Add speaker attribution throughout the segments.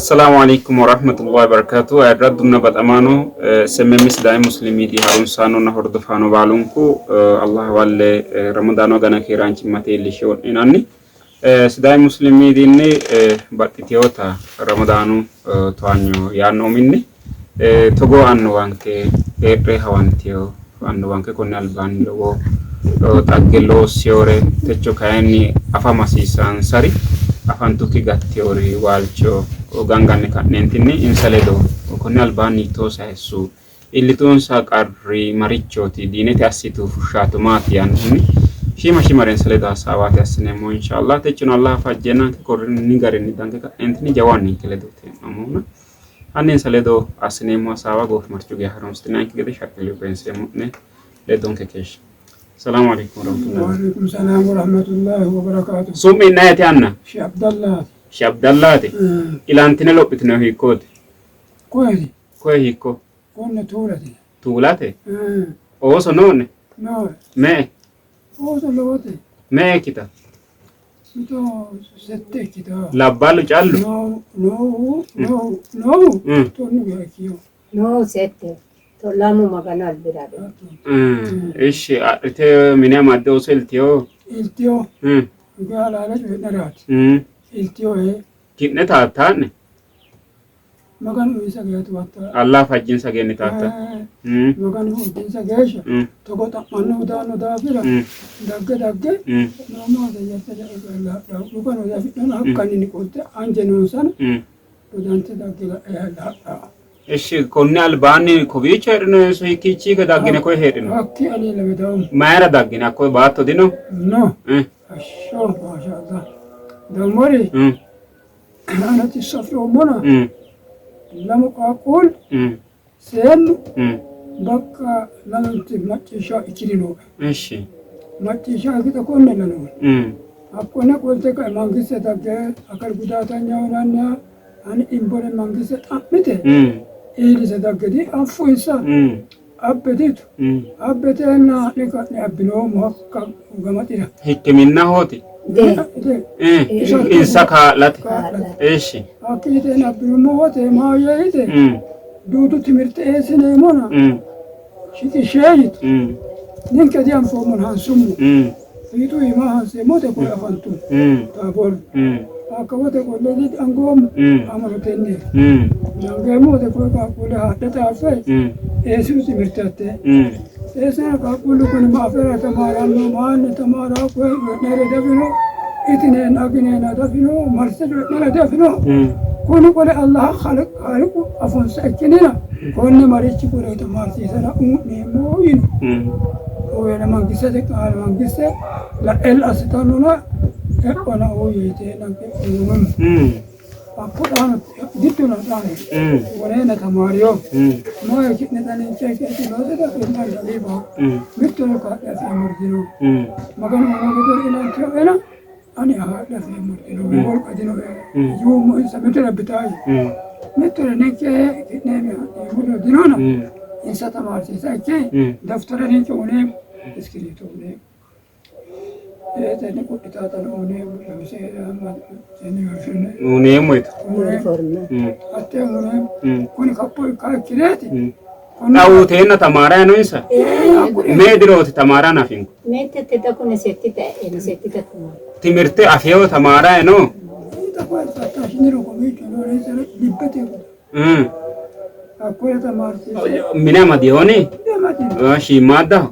Speaker 1: Assalaamu aleykum warahmatullahi wabarakatuh. Ayirraddunna baxamaano SMM Sidaami Muslim Media harunsaanonna hordofaano baalunku Allah hawalle Ramadaanu agana keeraanchimmate iillishe wodhinanni. Sidaami Muslim Mediinni baxxiteewota Ramadaanu towaanyo yaanno uminni togoo annuwanke hee're hawanteewo annuwanke konni albaanni lowo xagge loossewore techo kayinni afama hasiissaansari afantukki gatteewori waalcho ganganne ka'neentinni insa ledo konni albaanni hiittoo sayissu Iillitunsa qarri marichooti? Diinete assitu fushshaato maati? Yaannohunni shiima shiimare insa ledo hasaawaati assineemmo inshallah. Techono Allah fajjeenanke korrinni garinni danke ka'neentinni jawu anninke ledooti hee'noommohuna. Hanni insa ledo assineemmo hasaawa goofimarchu geya harunsitinanke gede shaqqillu koyinseemmo'ne ledonke keeshshe. Salaamu alaikum warahmatullahi.
Speaker 2: Waalaikum salaam warahmatullahi wabarakaatu.
Speaker 1: Su'mi'ne ayeti anna?
Speaker 2: Shi Abdallaati.
Speaker 1: Shi Abdallaati. Ilantine lophitinohu hiikkooti?
Speaker 2: Koyeti.
Speaker 1: Koye hiikko?
Speaker 2: Konne tuulate.
Speaker 1: Tuulate? Ooso noo'ne?
Speaker 2: Nooe.
Speaker 1: Me''e?
Speaker 2: Ooso lowote.
Speaker 1: Me''e ikkita?
Speaker 2: Mito sette ikkita.
Speaker 1: Labballu callu?
Speaker 2: Noohu noohu noohu tonnu geya ikkiyo.
Speaker 3: Noohu sette. Lamu Maganu albira.
Speaker 1: Ishshi adhite mine amadde ooso iltiyo?
Speaker 2: Iltiyo. Hige halaale coyi'naraati. Iltiyo ee.
Speaker 1: Ki'ne taattaa'ne?
Speaker 2: Maganu uyinsa geeshsha towatta.
Speaker 1: Allah fajjinsa geeshsha taatta.
Speaker 2: Maganu fajjinsa geeshsha togo xa'mannohu daanno daafira dagge dagge noomaate jarte dhukano afidhano hakkanni qolte anje noonsana dodante dagge la'e hadhaa.
Speaker 1: Ishi konni albaanni kowiicho heedhino hiikkiichi daggine koye heedhino?
Speaker 2: Hakki ani lame dawummo.
Speaker 1: Mayira daggine hakko baatto dino?
Speaker 2: No. Hashsho maashaallah. Dammori. Ana xisso afi'roommona lamu qaaqquulli seennu bakka lamenti macciishsha ikkiri nooe.
Speaker 1: Ishi.
Speaker 2: Macciishsha ikkite konne lanoe. Hakkonne qolte kae mangiste dagge akal gudaatanya yinanniha ani imbore mangiste xa'mite iilise dagge di affu insa abbe ditu. Abbeteenna ha'ne ka'ne abbinoommo hakka gamaxira.
Speaker 1: Hikkiminnahooti. Insa kaa'late. Eshi.
Speaker 2: Hakkiiteen abbinummo wote maayye yite duudu timirte eessineemmona shiqishshee yitu. Ninke dianfoommona hansummo. Fiixu iima hanseemmote koye afantu taaboru. Hakka wote qolle angoommo amano tenneeti. Angeemmo wote koye qaaqquulle haadhe xaaffe eessitu timirte hatte. Eessana qaaqquullu kuni ma afira tamaaranno maanni tamaara koye coyi'nere dafino itineenna agineenna dafino marse coyi'nere dafino. Kuni qole Allah khaliqu afonsa ikkinina konne marichi qole tamaarsiisara u'neemmo yino. Wena mangistete qaale mangiste la'el assitannona e'ona uuyye yiteenanke uunummo. Hakko xaano giddona xaano woleena tamaariyo maa ki'ne xa ninke ki'ne loosita illan dabiiba mittore kaa'le afeemmori dino. Maganu uno gede ilantinoena ani haadhe afeemmori dino wolqa dinoe yuummo insa mittore abbitaaye mittore ninke ki'ne ha'neemmori dinona insa tamaarsiisa ikke daftara ninke uneemmo iskiriito uneemmo tenne qodhitaatano uneemmo
Speaker 1: Uneemmo yitu.
Speaker 2: Hatte uneemmo kuni kapho ikka ikkireeti
Speaker 1: Dhawuteenna tamaara no insa? Mee dirooti tamaara nafinku? Timirte afeewo tamaara no? Mine amadihoni? Shiimmaaddaho?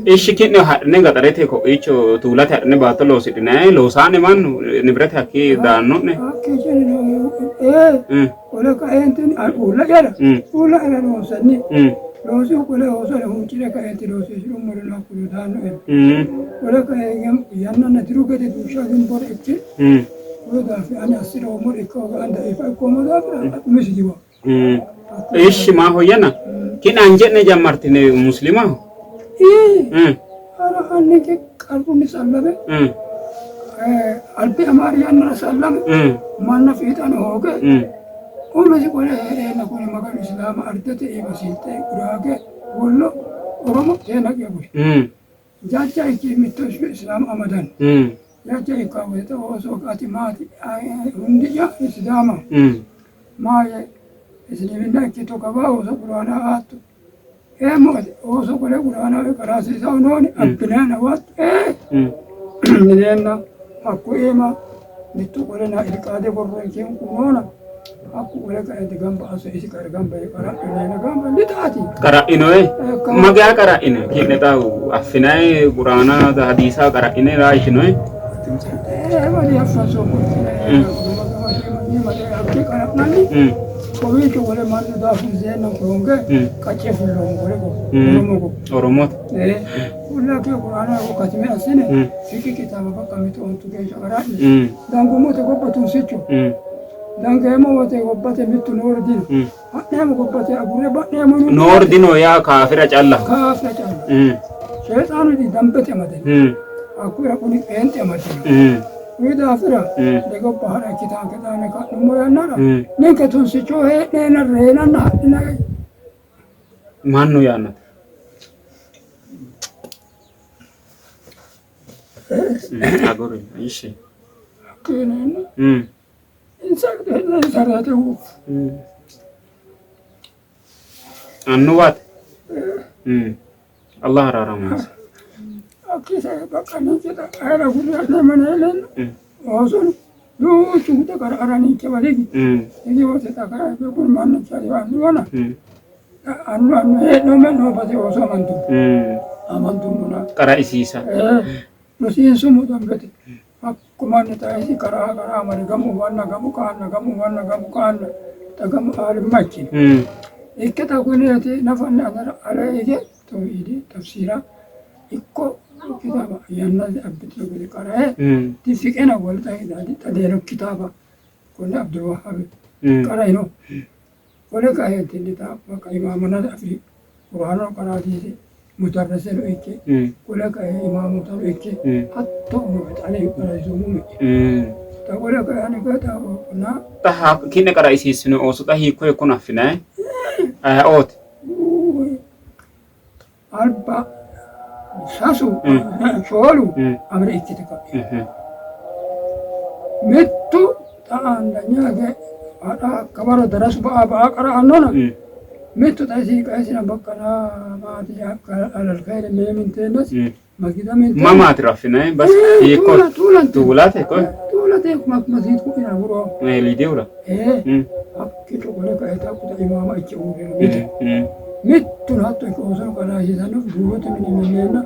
Speaker 1: Ishshi ki'ne hadhine gaxarete ko'iicho tuulate hadhine baatto loosidhinayi loosaa'ne mannu nibirete hakkii daanno'ne?
Speaker 2: Qole kaeentinni uulla jala uulla jala loonsanni loosihu qole oosore huuccire kaeenti loosiisirummorino hakkuno daannoe. Qole kae yannanna diru gede duucha gimbore ikke kulo daafi ani assi'roommore ikka hooga ani da'iifa ikkoommo daafira umisi giwa.
Speaker 1: Ishshi maahoyyana ki'ne anje'ne jammartine muslimaho?
Speaker 2: Ara anninke qarrunni sallame albi amaari yannara sallame manna fiixano hooge umisi qole hee'reenna kuni maganu islaama ardete iima silxe guraage wollo oromo teenaqe buli jajja ikki mitto islaama amadan. Jajja ikka woyte ooso ati maati hundi'ya Sidaama maaye isiliminna ikkito kawa ooso quraana aatto eemmo ooso qole quraana qaraasiisawo nooni abbineenna waatto ee mineenna hakku iima mittu qolena ilqaade borronkin noona hakku qole kaenti gamba asse isi qara gamba yee qara'ineenna gamba lixaati
Speaker 1: Qara'inoe magaa qara'ine ki'ne xa affinayi quraana hadiisa qara'ine raa yitinoe.
Speaker 2: Kowiicho wole mannu daafurseena hoonge qacce fulloommo wole Oromo gobba.
Speaker 1: Oromote.
Speaker 2: Fullake quraana katime assine fiqi kitaaba bakka mitu ontu geeshsha qara'ne dangummote gobba tunsicho dangeemmo wote gobbate mittu noori dino ha'neemmo gobbate agurre ba'neemmo
Speaker 1: Noor dino yaa kaafira calla.
Speaker 2: kaafira calla. Sheexaanu dambete amadino. Hakkuyira kuni qeenxe amadino. Kuyi daafira gobba ha'ra ikkitanke xaane ka'nummo yannara ninke tunsicho hee'neenna reenanna hadhinayi.
Speaker 1: Mannu yaannote. Aguri ishi.
Speaker 2: Hakkiineenna insa insa reete uuffu.
Speaker 1: Annuwate. Allah araaramansa.
Speaker 2: Hakkii bakka ninke ayira gurri ha'neemmo hee'neenna oosono duuchu gute qarqara ninke baligi higi wote xaqara kun mannu cariwanniwana annu annu hee'nomme noo base ooso amantummo amantummona
Speaker 1: Qara'isiisa.
Speaker 2: rosiinsummo dambete hakku manni xaisi qaraa qaraa amade gamu wanna gamu qaanna gamu wanna gamu qaanna xa gamu aalimma ikkino ikke xa kuneeti nafanni anara ale hige tawhiidi tafsiira ikko kitaaba yannate abbitino gede qarae difiqena wole xadeeno kitaaba konne Abdulwahaabi qaraino wole kaeentinni xa baqa imaamana afiri quraano qaraasiise mudarriseno ikke wole kae imaamotano ikke hatto ane qaraisiisoommo xa wole kae ani kae na
Speaker 1: Xa ki'ne qara'isiissino ooso xa hiikko hiikkono affinayi ayeooti?
Speaker 2: Alba sasu shoolu amire ikkite ka'e mittu xa andanyage adha kabaro darasu ba'a ba'a qara'annona mittu xa isi qaesina baqqana maati alalkaire meeminteennas masgida minteennas
Speaker 1: Mamaati raffinayi bas hiikko
Speaker 2: tuulante
Speaker 1: tuulate koy
Speaker 2: tuulate masgid ku'ina wuro
Speaker 1: liidiwura.
Speaker 2: Ee, hakkicho qole kae xa'muta imaama ikke uurrino mite. Mittuno hatto ikke oosono qaraasiisanno buurote mine minneenna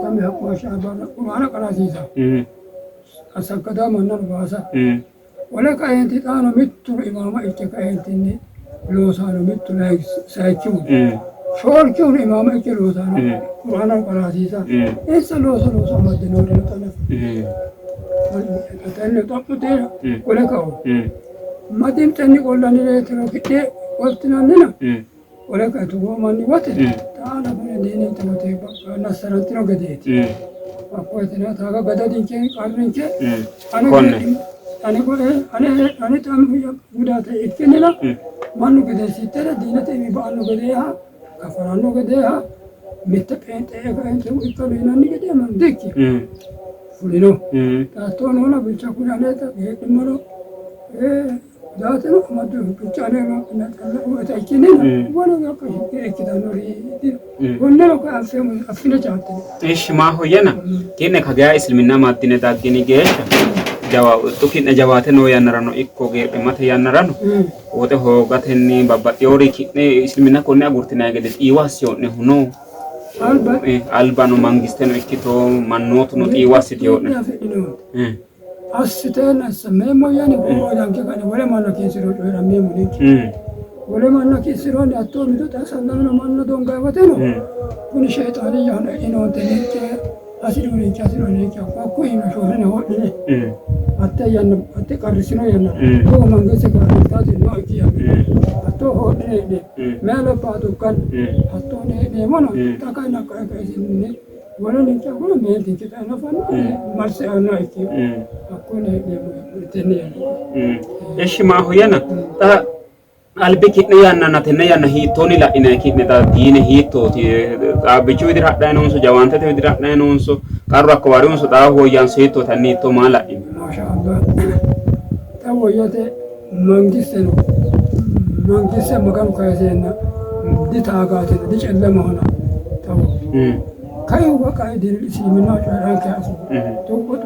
Speaker 2: sami hakku hashsha barra quraana qaraasiisa. Asaggadaa mannano baasa. Qole kaeenti xaano mittuno imaama ikke kaeentinni loosaano mittu sayikkihu. Shoolkihuno imaama ikke loosaano quraanano qaraasiisa. Insa looso looso amadde noorino xa nafa. Tenne xa'muteera qole kao. Madinxenni qollannireetiro ki'ne qoltinannina qole kae togoo manni wote xaana kune diininke wote nassarantino gedeeti. Hakkoyetina taaga gadadinke qarrinke ane ane ane ane gudaate ikkinnina mannu gedeessittera diinate imi ba'anno gedeeha kafaranno gedeeha mitte pheenxe kaente ikkado yinanni gede mannu dikkino. Fulino. Xaatto noona bilcha kuni aneta geedhimmano daateno amaddu bilcha ane calla ikkinnina wole bakka ikkitannori dino. Konneno koye affeemmo affine caaltine.
Speaker 1: Ishi maahoyyena ki'ne kageya isliminna amaddine daggini geeshsha jawa ki'ne jawaate noo yannarano ikko geedhimmate yannarano woxe hoogatenni babbaxxinori ki'ne isliminna konne agurtinanni gede xiiwa assino'nehu no?
Speaker 2: Alba
Speaker 1: Albano mangisteno ikkito mannootuno xiiwa assitino'ne?
Speaker 2: Afidhinoonte. Assiteenna assammeemmo yaani godanke kane wole manna kiisiro coyi'rammeemmo ninke. Wole manna kiisiroonni hattoo mito xa sallamino manna dongaawateno kuni sheexaaniyyahono e'inoonte ninke hasi'nu ninke hasi'nu ninke hakku iima shoorrine ho'line hatte yanna hatte qarrissino yannara togo mangiste kaa'litaati nookki yanna hattoo ho'line hee'ne meya labbaa dogganna hattoo hee'neemmona xa kayinni hakka isinni wole ninke agura meentinke xa nafanni marse aannoha ikkino hakkono hee'neemmo tenne yanna.
Speaker 1: Ishi maahoyyena xa albi ki'ne yannanna tenne yanna hiittoonni la'inanni ki'ne xa diine hiittooti? Xaabbichu widira hadhanni noonso jawaantete widira hadhanni noonso? Qarru hakko warihunso xaahu woyyanso hiittooti hanni hiittoo maa la'ini?
Speaker 2: Maasha Allah. Xa woyyate mangiste no. Mangiste Maganu kayiseenna ditaagaatina dicellemahona xawo. Kaihu baqa diinil isiliminna coyi'ranke afu.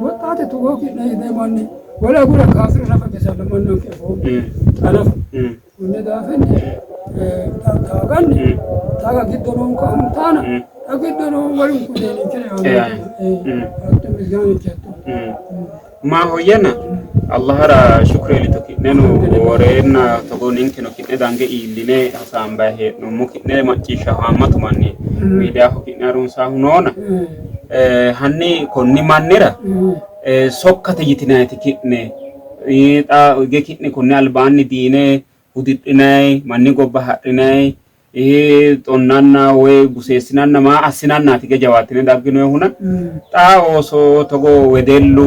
Speaker 2: Woxxaate togoo ki'ne yine manni wole agura kaafira nafa gesanno mannanke afoo. Xa nafa. Kunni daafinni taaganni taaga giddo noonka huntaana xa giddo noo wolunku diininkire yaanno. Hatto misgaaninke hatto.
Speaker 1: Maahoyyena Allahara shukre elito ki'neno woreenna togo ninkeno ki'ne dange iilline hasaambayi hee'noommo ki'ne macciishshaho haammatu manni miidiyaho ki'ne harunsaahu noona hanni konni mannira sokkate yitinayiti ki'ne xa hige ki'ne konni albaanni diine hudidhinayi manni gobba hadhinayi xonnanna woy buseessinanna maa assinannaati hige jawaattine dagginoyihuna xa ooso togo wedellu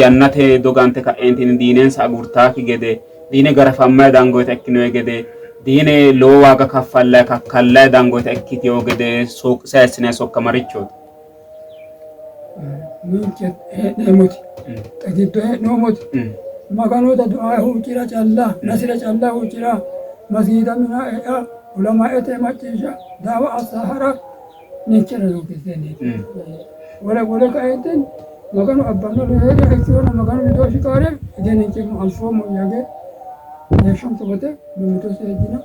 Speaker 1: yannate dogante ka'eentinni diinensa agurtaakki gede diine garafammayi dangoyita ikkinoyi gede diine lowo waaga kaffallayi kakkallayi dangoyita ikkiteyo gede sayissinayi sokka marichooti?
Speaker 2: Ninke hee'neemmoti xa giddo hee'noommoti Maganota du'a huuccira calla nasira calla huuccira masgiida mina ea ulamaete macciishsha daawa assa hara ninkera noo giddenniiti. Wole wole kaeentinni Maganu abbannori heeriha ikkirono Maganu widoo shiqaare hige ninke anfoommo yage heeshshonke wote mimmito seejjina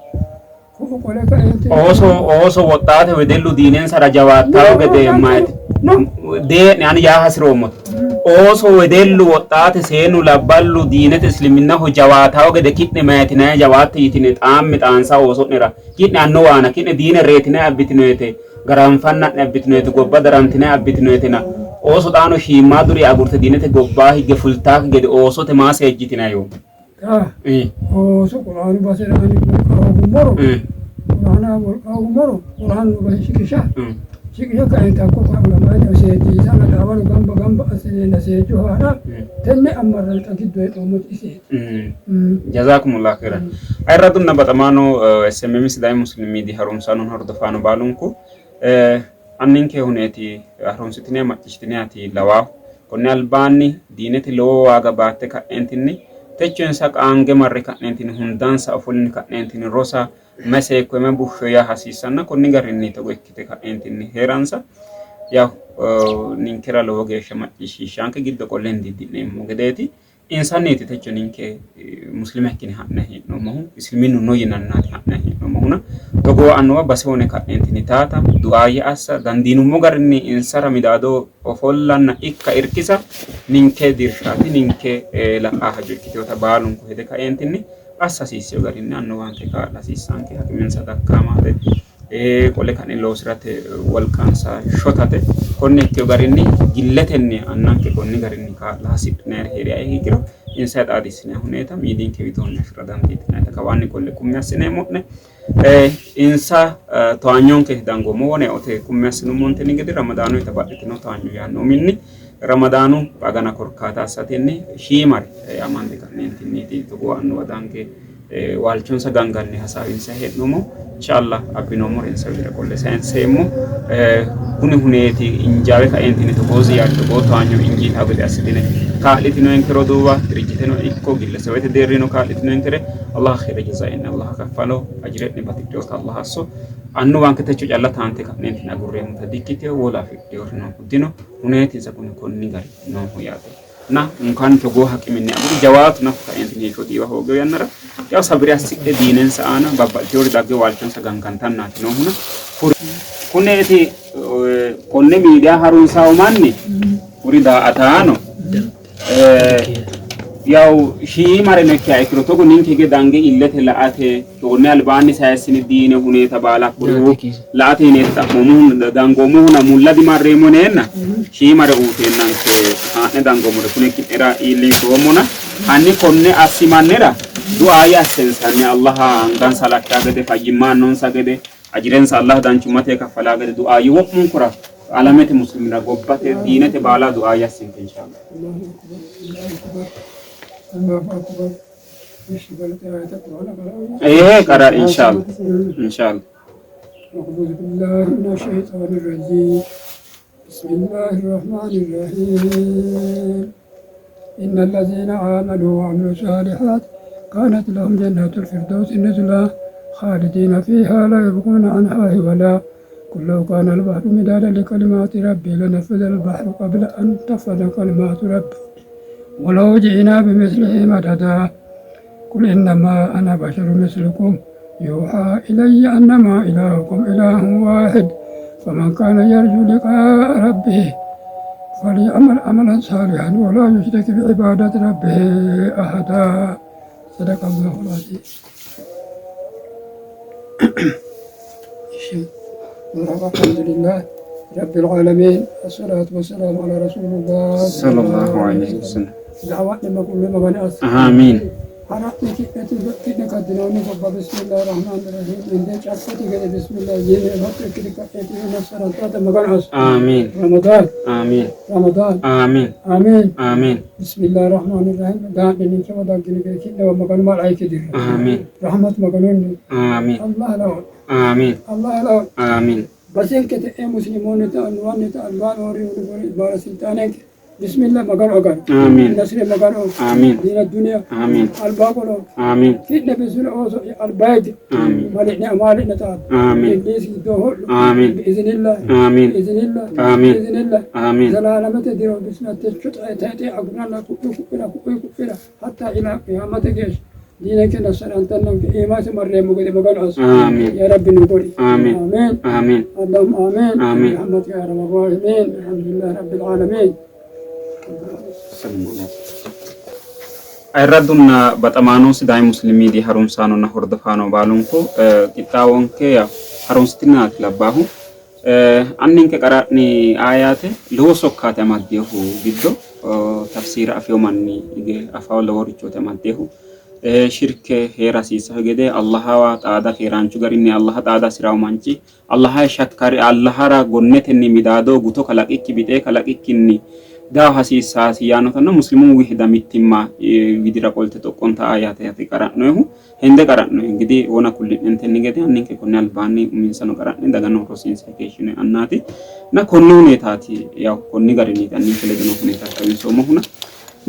Speaker 1: Ooso ooso woxxaate wedellu diinensara jawaattawo gede mayiti dee'ni ani yaa hasi'roommote. Ooso wedellu woxxaate seennu labballu diinete isliminnaho jawaatawo gede ki'ne mayitinay jawaatte yitine xaammi xaansa ooso'nera ki'ne annuwaana ki'ne diine reetine abbitinoyete garanfanna'ne abbitinoyete gobba darantine abbitinoyetena ooso xaano shiimmaaduri agurte diinete gobbaa higge fultaakki gede oosote maa seejjitinayo?
Speaker 2: Xa ooso Quraanu basera ani wolqa hoogummoro Quraana wolqa hoogummoro Quraanu base shiqisha shiqisha kaeenti hakko ulamate seejjiisanna daawaro gamba gamba assineenna seejjo haa'ra tenne ammarra xa giddo hee'noommoti iseeti.
Speaker 1: Jazakumullah khairan. Ayirradunna baxamaano SMM Sidaami Muslim Media harunsaanonna hordofaano baalunku Anninke huneeti harunsitine macciishshitiniati lawaahu. Konni albaanni diinete lowo waaga baatte ka'neentinni techo insa qaange marre ka'neentinni hundansa ofolline ka'neentinni rosa mayi seekkoe mayi bushsho yaa hasiissanna konni garinni togo ikkite ka'neentinni hee'ransa yaw ninkera lowo geeshsha macciishshiishshaanke giddo qolle hindiiddi'neemmo gedeeti. Insanniiti techo ninke muslima ikkine ha'nanni hee'noommohu, isliminnu no yinannaati ha'nanni hee'noommohuna togoo annuwa base hone ka'neentinni taata, du'aayye assa, dandiinummo garinni insara midaado ofollanna ikka irkisa ninke dirshaati, ninke la''a hajo ikkitinota baalunku hede kaeentinni assa hasiissino garinni annuwanke kaa'la hasiissanke, haqiminsa dakkaamate. Qole ka'ne loosi'rate wolqansa shotate. Konne ikkino garinni gilletenni annanke konni garinni kaa'la hasidhinayiri hee'riha ikkiro insa xaadissinanni huneeta miidinke widoonni afi'ra dandiitinannita kawaanni qolle qummi assineemmo'ne. Insa towaanyonketi dangoommo wone eote qummi assinummontenni gede Ramadaanuyita baxxitino towaanyo yaanno uminni Ramadaanu agana korkaata assatenni shiimare amande ka'neentinniiti togoo annuwa dange waalchonsa ganganne hasaawinsa hee'noommo. Inshallah abbinoommore insa widira qolle sayinseemmo. Kuni huneeti injaawe kaeentini togoo ziyaar togoo towaanyo injiitaa gede assitine kaa'litinoenke roduuwa dirijjiteno ikko gillesewete deerrino kaa'litinoenkere Allah khayra jazaa'i'ne Allah kaffalo ajire'ne batidhinota Allah asso. Annuwanke techo calla taante ka'neentinni agurreemmota dikkitino wolu afidhinorino dino huneetinsa kuni konni gari noohu yaate. Na unkanni togoo haqiminni aguri jawaatu nafu kaeentinni heeshsho xiiwa hoogino yannara yaw sabiri assidhe diinensa aana babbaxxitinori dagge waalchonsa gangantannaati noohuna kuri kuneeti konne miidiya harunsawo manni kuri daa''ataano yaw shiimareno ikkiha ikkiro togo ninke hige dange illete la''ate Konni albaanni sayissini diine huneeta baala kuriuu la''ate yineeti xa'moommohu dangoommohuna mulla dimarreemmo yineenna shiimare uuteennanke haa'ne dangoommore kune ki'nera iillinshoommona hanni konne assi mannira du'aayye assensa hanni Allaha angansa halashshaa gede fayyimma aannonsa gede ajirensa Allah danchummate kaffalaa gede du'aayye wo'munkura alamete muslimira gobbate diinete baala du'aayye assinke inshallah.
Speaker 2: Allahu akbar Allahu akbar Allahu akbar
Speaker 1: Ee qara inshallah inshallah.
Speaker 2: أعوذ بالله من الشيطان الرجيم بسم الله الرحمن الرحيم إن الذين آمنوا وعملوا الصالحات كانت لهم جنات الفردوس نزلا خالدين فيها لا يبغون عنها حولا قل لو كان البحر مدادا لكلمات ربي لنفذ البحر قبل أن تنفذ كلمات ربي ولو جئنا بمثله مددا قل إنما أنا بشر مثلكم يوحى إلي أنما إلهكم إله واحد فمن كان يرجو لقاء ربه فليعمل عملا صالحا ولا يشرك بعبادة ربه أحدا صدق الله العظيم. الحمد لله رب العالمين الصلاة والسلام على رسول الله
Speaker 1: صلى الله عليه وسلم.
Speaker 2: دعوة لما كل ما بني
Speaker 1: آمين.
Speaker 2: Hara'ni ki'ne kaddinoonni gobba bismillahi rahmaani rahiim indee caffati gede bismillah yine hatto ikkiti ka'eeti nassarantaata maganu as
Speaker 1: آمين.
Speaker 2: Ramadaan.
Speaker 1: آمين.
Speaker 2: Ramadaan.
Speaker 1: آمين.
Speaker 2: Amiin.
Speaker 1: آمين.
Speaker 2: Bismillahi rahmaani rahiim daadhe ninkewa daggini gede ki'newa maganu malaayike dirra
Speaker 1: آمين.
Speaker 2: rahmat maganunni
Speaker 1: آمين.
Speaker 2: Allah lawan
Speaker 1: آمين.
Speaker 2: Allah lawan
Speaker 1: آمين.
Speaker 2: basenke te'e muslimoonni ta'an wanni ta'an baan horii baara silxaanenke bismillah maganu agar
Speaker 1: آمين.
Speaker 2: nasre maganu
Speaker 1: آمين.
Speaker 2: diina duniya
Speaker 1: آمين.
Speaker 2: albaa qolo
Speaker 1: آمين.
Speaker 2: ki'ne bismillah ooso albaayde
Speaker 1: آمين.
Speaker 2: mali'ne amaali'ne ta'an
Speaker 1: آمين.
Speaker 2: ibliis giddoo hodhu
Speaker 1: آمين.
Speaker 2: bi'iznillah
Speaker 1: آمين.
Speaker 2: bi'iznillah
Speaker 1: آمين.
Speaker 2: bi'iznillah
Speaker 1: آمين.
Speaker 2: ዘላለመተ diro bisnattechu ta'e agurnanna ku'u ku'ira ku'u ku'ira hatta ila qiyaamate geesh diinenke nassarantannan iimaase marreemmo gede maganu as
Speaker 1: آمين.
Speaker 2: يا رب نقول
Speaker 1: آمين.
Speaker 2: آمين.
Speaker 1: آمين.
Speaker 2: اللهم آمين.
Speaker 1: آمين.
Speaker 2: برحمتك يا أرحم الراحمين. الحمد لله رب العالمين.
Speaker 1: Ayirraddunna baxamaano Sidaami Muslim Media harunsaanonna hordofaano baalunku qixxaawonke harunsitinaati labbaahu anninke qara'ni ayaate lowo sokkaati amaddeehu giddo tafsiira afeyo manni hige afawo loworichooti amaddeehu shirke heera hasiissaho gede Allahawa xaada keeraanchu garinni Allaha xaada hasi'rawo manchi Allaha shakkari Allahara gonnetenni midaado guto kalaqikki bixee kalaqikkinni daa hasiissaasi yaannotanna muslimu wihda mittimma widira qolte xoqqonta ayaate yaate qara'noehu hende qara'noe ingidihi wona kulli'nentenni gede anninke konni albaanni uminsano qara'ne dagano rosiinse keeshshinoe annaati na konni huneetaati yaw konni garinniiti anninke ledo noo huneeta xawinsoommohuna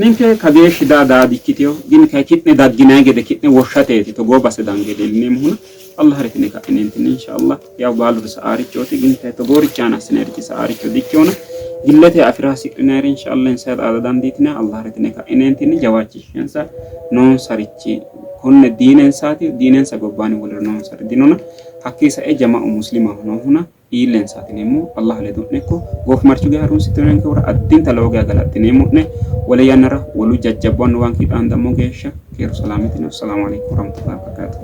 Speaker 1: ninke kageeshshi daa daa dikkiteyo gin kay ki'ne dagginayi gede ki'ne woshshateeti togoo base dange leellineemmohuna Allah haritine ka'ineentinni inshallah yaw baaluri sa'aarichooti gin kay togoorichi aana assinayrichi sa'aaricho dikkeyona gillete afira hasidhinayri inshallah insa xaada dandiitinay Allah haritine ka'ineentinni jawaachishshensa noonsarichi konne diinensaati diinensa gobbaani woliri noonsari dinona hakkii sae jama'u muslimaho noohuna iillensaati yineemmo Allah ledo'ne ikko goofimarchu geya harunsitinonkehura addinta lowo geya galaxxineemmo'ne wole yannara wolu jajjabbu annuwanke xaandammo geeshsha keeru salaametini assalaamu alaikum warahmatullahi wabarakatuh.